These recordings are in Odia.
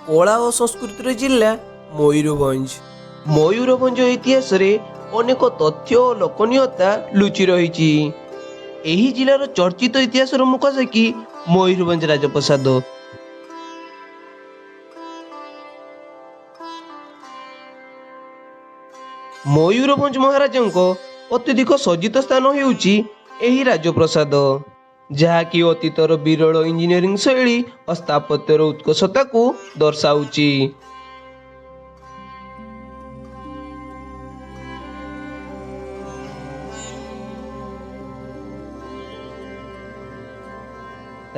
କଳା ଓ ସଂସ୍କୃତିର ଜିଲ୍ଲା ମୟୂରଭଞ୍ଜ। ମୟୂରଭଞ୍ଜ ଇତିହାସରେ ଅନେକ ତଥ୍ୟ ଓ ଲୋକନୀୟତା ଲୁଚି ରହିଛି। ଏହି ଜିଲ୍ଲାର ଚର୍ଚ୍ଚିତ ଇତିହାସର ମୁଖାସାକ୍ଷୀ ମୟୂରଭଞ୍ଜ ରାଜପ୍ରସାଦ। ମୟୂରଭଞ୍ଜ ମହାରାଜାଙ୍କ ଅତ୍ୟଧିକ ସଜ୍ଜିତ ସ୍ଥାନ ହେଉଛି ଏହି ରାଜପ୍ରସାଦ, ଯାହାକି ଅତୀତର ବିରଳ ଇଞ୍ଜିନିୟରିଂ ଶୈଳୀ ଓ ସ୍ଥାପତ୍ୟର ଉତ୍କର୍ଷତାକୁ ଦର୍ଶାଉଛି।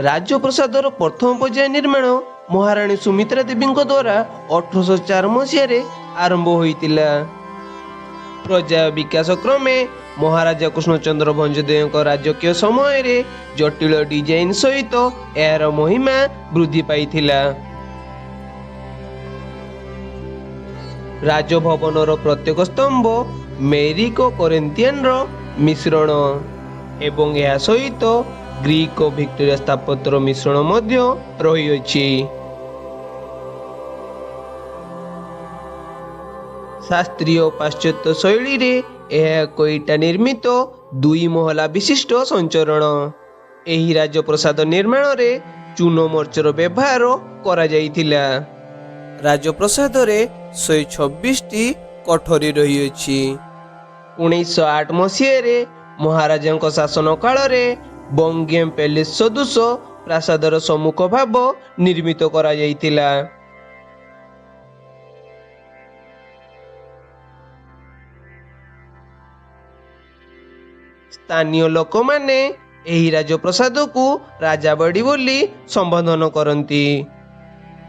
ରାଜପ୍ରସାଦର ପ୍ରଥମ ପର୍ଯ୍ୟାୟ ନିର୍ମାଣ ମହାରାଣୀ ସୁମିତ୍ରା ଦେବୀଙ୍କ ଦ୍ୱାରା 1804 ମସିହାରେ ଆରମ୍ଭ ହୋଇଥିଲା। ପର୍ଯ୍ୟାୟ ବିକାଶ କ୍ରମେ ମହାରାଜା କୃଷ୍ଣଚନ୍ଦ୍ର ଭଞ୍ଜଦେଓଙ୍କ ରାଜକୀୟ ସମୟରେ ଜଟିଳ ଡିଜାଇନ ସହିତ ଏହାର ମହିମା ବୃଦ୍ଧି ପାଇଥିଲା। ରାଜଭବନର ପ୍ରତ୍ୟେକ ସ୍ତମ୍ଭ ମେରିକ ଓ କରିନ୍ଥିଆନର ମିଶ୍ରଣ ଏବଂ ଏହା ସହିତ ଗ୍ରୀକ ଓ ଭିକ୍ଟୋରିଆ ସ୍ଥାପତ୍ୟର ମିଶ୍ରଣ ମଧ୍ୟ ରହିଅଛି। ଶାସ୍ତ୍ରୀୟ ପାଶ୍ଚାତ୍ୟ ଶୈଳୀରେ ଏହା ଏକ ଇଟା ନିର୍ମିତ ଦୁଇ ମହଲା ବିଶିଷ୍ଟ ସଞ୍ଚରଣ। ଏହି ରାଜପ୍ରସାଦ ନିର୍ମାଣରେ ଚୂନ ମର୍ଚର ବ୍ୟବହାର କରାଯାଇଥିଲା। ରାଜପ୍ରସାଦରେ 126ଟି କୋଠରୀ ରହିଅଛି। 1908 ମସିହାରେ ମହାରାଜାଙ୍କ ଶାସନ କାଳରେ ବକିଂହାମ ପ୍ୟାଲେସ ସଦୃଶ ପ୍ରାସାଦର ସମ୍ମୁଖ ଭାଗ ନିର୍ମିତ କରାଯାଇଥିଲା। ସ୍ଥାନୀୟ ଲୋକମାନେ ଏହି ରାଜପ୍ରସାଦକୁ ରାଜାବାଡ଼ି ବୋଲି ସମ୍ବୋଧନ କରନ୍ତି।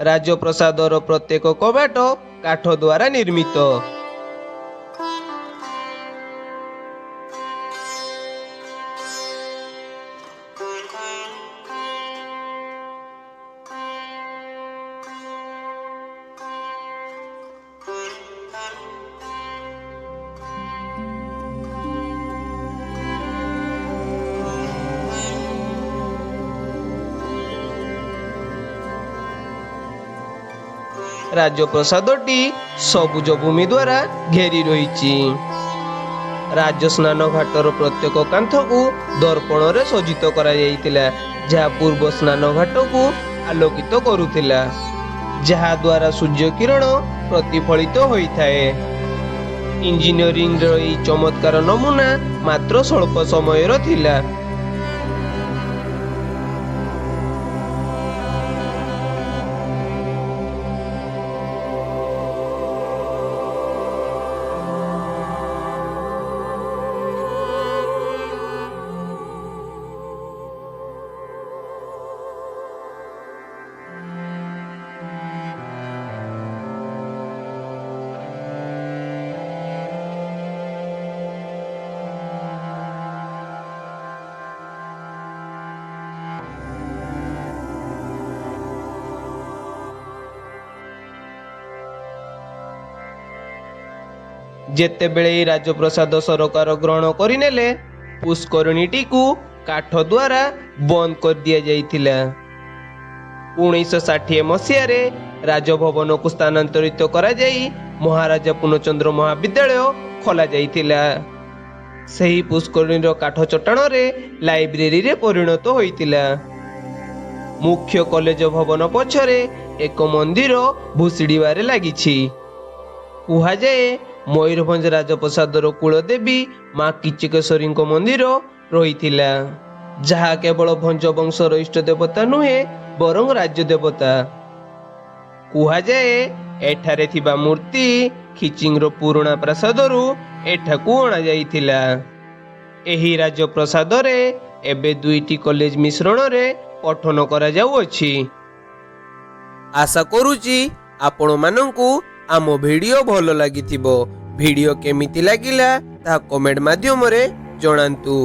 ରାଜପ୍ରସାଦର ପ୍ରତ୍ୟେକ କବାଟ କାଠ ଦ୍ୱାରା ନିର୍ମିତ। ରାଜପ୍ରସାଦଟି ସବୁଜ ଭୂମି ଦ୍ୱାରା ଘେରି ରହିଛି। ରାଜସ୍ନାନ ଘାଟର ପ୍ରତ୍ୟେକ କାନ୍ଥକୁ ଦର୍ପଣରେ ସଜ୍ଜିତ କରାଯାଇଥିଲା, ଯାହା ପୂର୍ବ ସ୍ନାନ ଘାଟକୁ ଆଲୋକିତ କରୁଥିଲା, ଯାହାଦ୍ୱାରା ସୂର୍ଯ୍ୟ କିରଣ ପ୍ରତିଫଳିତ ହୋଇଥାଏ। ଇଞ୍ଜିନିୟରିଂର ଏହି ଚମତ୍କାର ନମୁନା ମାତ୍ର ସ୍ୱଳ୍ପ ସମୟର ଥିଲା। ଯେତେବେଳେ ଏହି ରାଜପ୍ରସାଦ ସରକାର ଗ୍ରହଣ କରିନେଲେ, ପୁଷ୍କରିଣୀଟିକୁ କାଠ ଦ୍ୱାରା ବନ୍ଦ କରିଦିଆଯାଇଥିଲା। 1960 ମସିହାରେ ରାଜଭବନକୁ ସ୍ଥାନାନ୍ତରିତ କରାଯାଇ ମହାରାଜା ପୂର୍ଣ୍ଣଚନ୍ଦ୍ର ମହାବିଦ୍ୟାଳୟ ଖୋଲାଯାଇଥିଲା। ସେହି ପୁଷ୍କରିଣୀର କାଠ ଚଟାଣରେ ଲାଇବ୍ରେରୀରେ ପରିଣତ ହୋଇଥିଲା। ମୁଖ୍ୟ କଲେଜ ଭବନ ପଛରେ ଏକ ମନ୍ଦିର ଭୁଶୁଡ଼ିବାରେ ଲାଗିଛି। କୁହାଯାଏ, ମୟୂରଭଞ୍ଜ ରାଜପ୍ରସାଦର କୁଳଦେବୀ ମା କିଚକେଶ୍ୱରୀଙ୍କ ମନ୍ଦିର ରହିଥିଲା, ଯାହା କେବଳ ଭଞ୍ଜ ବଂଶର ଇଷ୍ଟ ଦେବତା ନୁହେଁ, ବରଂ ରାଜ୍ୟ ଦେବତା। କୁହାଯାଏ, ଏଠାରେ ଥିବା ମୂର୍ତ୍ତି ଖିଚିଙ୍ଗର ପୁରୁଣା ପ୍ରାସାଦରୁ ଏଠାକୁ ଅଣାଯାଇଥିଲା। ଏହି ରାଜପ୍ରସାଦରେ ଏବେ ଦୁଇଟି କଲେଜ ମିଶ୍ରଣରେ ପଠନ କରାଯାଉଅଛି। ଆଶା କରୁଛି ଆପଣମାନଙ୍କୁ ଆମ ଭିଡ଼ିଓ ଭଲ ଲାଗିଥିବ। ଭିଡ଼ିଓ କେମିତି ଲାଗିଲା, ତାହା କମେଣ୍ଟ ମାଧ୍ୟମରେ ଜଣାନ୍ତୁ।